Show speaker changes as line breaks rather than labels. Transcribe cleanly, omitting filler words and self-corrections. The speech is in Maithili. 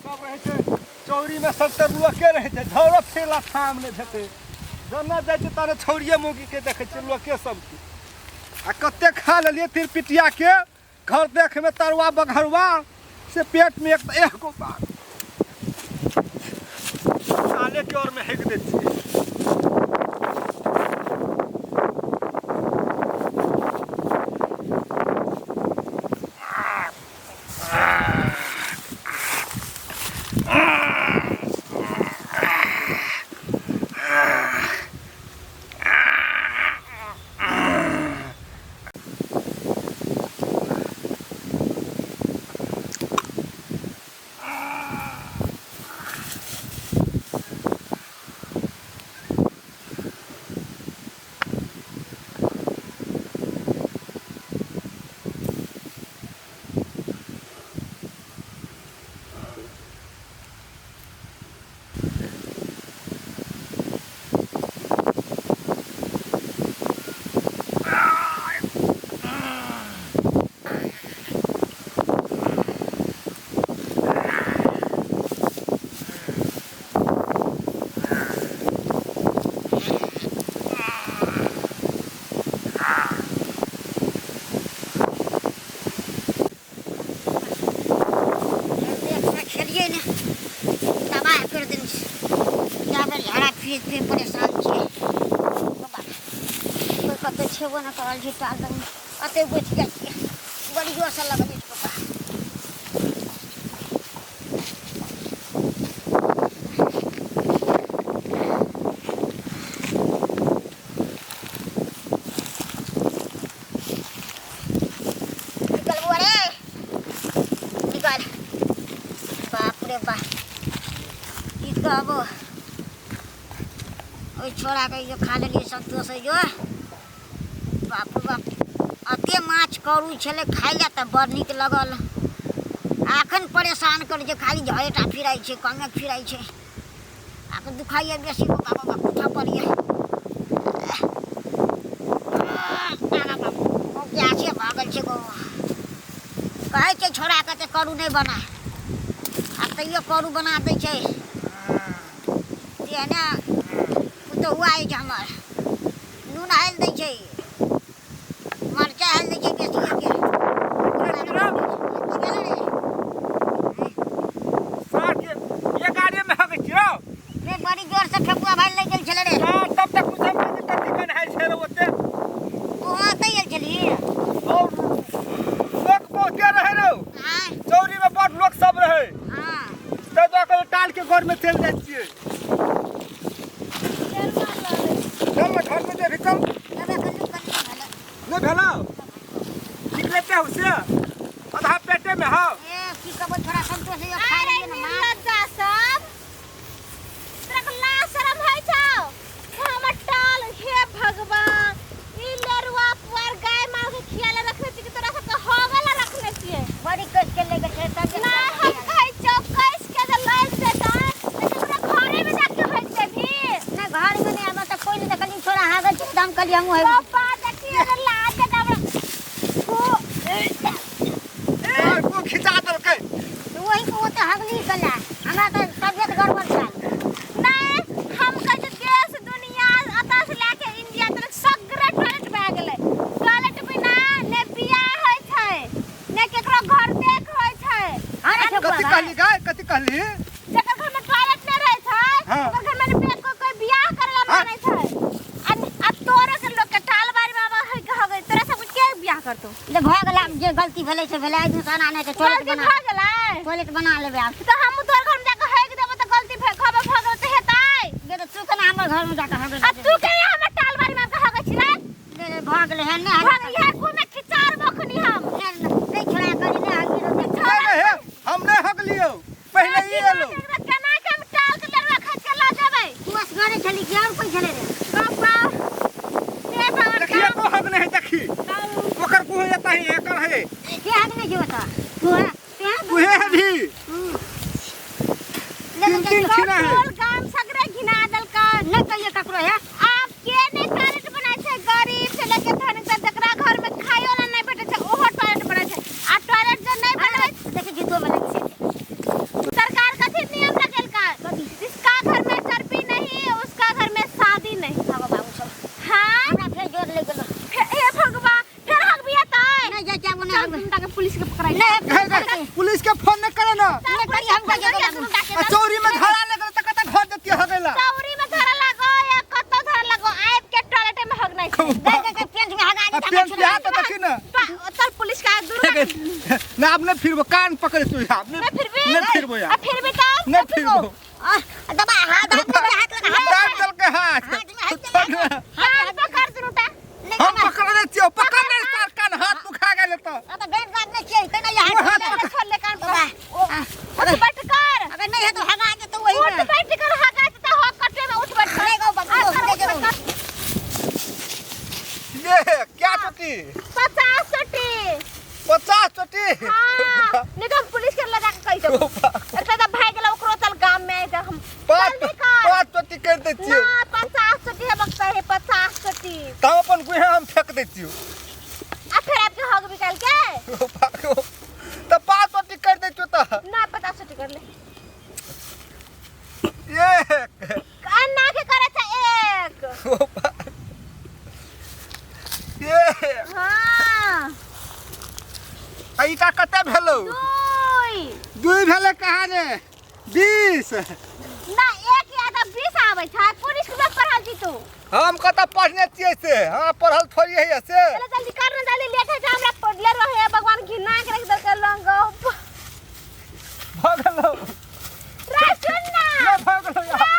सब रहै छै चौरीमे सभटा लोके रहै छै, झौरो फिरला ठाम नहि भेटै। जन्ना जाइ छै ताने छौरिये मौगीके देखै छियै लोके सबके। आ कते खा लेलियै तिरपिटियाके घर देखमे तरुआ बघरुआ से पेटमे एक एगो बात साले के ओरमे हेक दै छियै।
खेलियै ने, तबाह कर देने छै। कए बेर झाड़ा फिर फिर परेशान छियै। कोइ कतहु छेबो नहि करल छै। टाल लगमे अते बचि जाइ छियै, बड़ी जोरसँ लगलै छै पप्पा। निकल बुआ रे, निकल। बाप रे बाप, की कहबो, ओहि छोड़ाके जो खा लेलियै संतोष जो। बाप रे बाप, अते माछ करू छलै, खाइ लए तऽ बड़ नीक लगल। एखन परेशान करै छै, खाली झड़ेटा फिराइ छै, कमे फिराइ छै। आब दुखाइए बेसी। बाबा बाबा, उठऽ पड़ैए। गैसे भऽ गेल छै गो। कहै छै छोड़ाके तऽ करू नहि बना, आ तैयो करू बना दै छै। तेहने पुतहुआ अछि हमर, नून हालि दै छै, मरचाइ हालि दै छै बेसिएके। की भेलै रे?
साँझ एगारहे में हगै छियौ
रे। बड़ी जोर से ठकुआ भाई लागि गेल छलै रे।
हाँ, तब तक पूछब जे कथी कन्हाइ छै रे ओते।
तू ओतै गेल छलही?
और लोक बहुते रहे रे।
आँय?
चौरी में बड़ लोक सब रहे।
हाँ।
तै दऽ कऽ टाल के घर में चलि जाइ छियै। चल ने घर में जेबही, चल।
तब एखन कनि भेलै।
नहि भेलौ? निकलते हो से आधा पेटे में हौ।
ए की कहबो छोड़ा, संतोष यो खा
अरे
लेलियै ने माछ।
निर्लज्जा सब, तोरा के लाज शरम होइ छौ? हमर टाल, हे भगवान, ई लेरुआ पुआर गाय माल के खियाले रखने छी कि तोरा सबके होगला रखने छियै?
बड़ी कस के ले गेल छै तब।
नहि, हम कहै छियौ कस के जे लागि जेतौ तऽ केकरो घरे में जाके होइत जेबही।
नहि, घर में नहि, हमरा तऽ कोइ नहि देखलियै। छोड़ा हागल छै तऽ हम कहलियै हमहूँ हेबै।
पप्पा देखिए रे, लाज जेतौ हमरा। थू।
और को खिचा देलकै।
तऽ वही को ओते हगली कला, हमरा तऽ तबियत गड़बड़ छल।
नहि, हम कहै छियै देश दुनिया एतऽ से लए के इंडिया तक सगरे टॉयलेट भए गेलै। टॉयलेट बिना ने बियाह होइ छै ने केकरो घर देख होइ छै।
हाँ रे ठकुआ
कथी
भाई।
कहली गाय, कथी कहली?
जकर घर में टॉयलेट नहि रहै छै
हाँ।
ओकर घर में ने कोइ बियाह करे ला
हाँ।
मानै छै। आ आ तोरो के लोग के टाल बारी बाबा होइ के हो गेल, तोरा सब के बियाह करतौ?
जे भऽ गेल, आब जे गलती भेलै से भेलै। आइ दूसरा नहि तऽ टॉयलेट
गलती
बना
भऽ गेलै,
टॉयलेट बना लेबै आब।
तऽ हम तोर घर में जाके हेग देबो तऽ गलती भे खबर भऽ गेल तऽ हेतै?
गे तऽ तू केना हमर घर में जाके हगै?
आ तू के हमर टाल बारी में हगै छी रे?
ले ले, भऽ गेलै हे, नहि।
भऽ गेल, इएह कुल में खिचार बखनी हम।
नहि नहि छोड़ा करी, नहि हगी रो।
नहि नहि, हे हम नहि हगलियौ, पहिले ई एलो।
केना के हम टाल के लड़वा खींच के लऽ जेबै?
तू असगरे छली कि और कोइ छलै रे?
पापा, हे भगवान।
देखिए को हग नहीं, देखी ओकर कुह एता ही एकर है।
के हगने जो त तू है ते?
उहे है भी।
ले
तीन तीन खिना है।
टोल गाम सगरे घिना देलकै।
नहि कहिए ककरो हे।
आब के नहि टॉयलेट बनाइ छै? गरीब से लेके धनिक तक जकरा घर में पकड़ाई
नहीं
हे, हे, पुलिस के फोन न करे ना।
नहीं करी हम कहियो।
आ चौरी में धरा लगल त कत घर जतिय हो गेला।
चौरी में धरा लागो या कतौ धरा लागो, आइब के टॉयलेट में हग नहीं छै।
नहीं नहीं पेंट में हगा।
आ पेंट पे हाथ देखी ना।
चल पुलिस का दूर।
ना अब नहीं फिरबो, कान पकड़ तू अब
नहीं फिरबी।
नहीं फिरबो यार।
आ फिरबी तब
नहीं फिरबो।
दबा हाथ, हाथ में हाथ लगा, हाथ
दाब दल के हाथ।
हाथ में हाथ
छोड़ ना।
कान पकड़ दुनुटा।
नहीं
हम पकड़ ले छियो, पकड़ ले सर कान, हाथ दुखा गेल त।
तो बेंट बात नहीं चाहिए तेना ये
वो
हाथ
हाथ
पकड़।
छोड़ ले कान
दबा।
पकड़, उठ बैठ कर।
अगर नहीं है तो हगा दे तो वही
उठ
ना।
बैठ कर, हगा दे तो हग कटे में उठ बैठ कर।
नहीं गो बकरो
आ, कर,
दे
उठ
जरूर।
बैठ कर।
ये क्या चोटी?
50 चोटी।
50 चोटी।
हाँ, नहीं तो हम पुलिस के लगा के कह देबो। अरे तो भाग गेल ओकरो, चल गाम में आइ हम।
पाँच
जल्दी कर।
5 चोटी कर दै छियो।
ना 50 चोटी है बकता है 50 चोटी।
त हम अपन गुहे हम फेंक दै छियो।
आ फिर आपके हग निकाल के।
त 5 चोटी कर दै छियो त।
ना 50 चोटी कर ले।
एक
अन्ना के करे छ एक।
एक।
हाँ।
आ ई का कते भेलो?
दुई।
दुई भेले कहाँ ने? 20।
ना एक या त 20 आबै छ। कोन स्कूल में पढ़ल छी तू?
हम कतऽ पढ़ने छियै से, हाँ पढ़ल थोड़ी है से।
चल जल्दी कर ना, जल्दी लेट है हमरा पढ़ले रहे भगवान घिना के रख देलकै लंग।
भऽ गेलौ।
रे सुन ना।
ले भऽ गेलौ यार।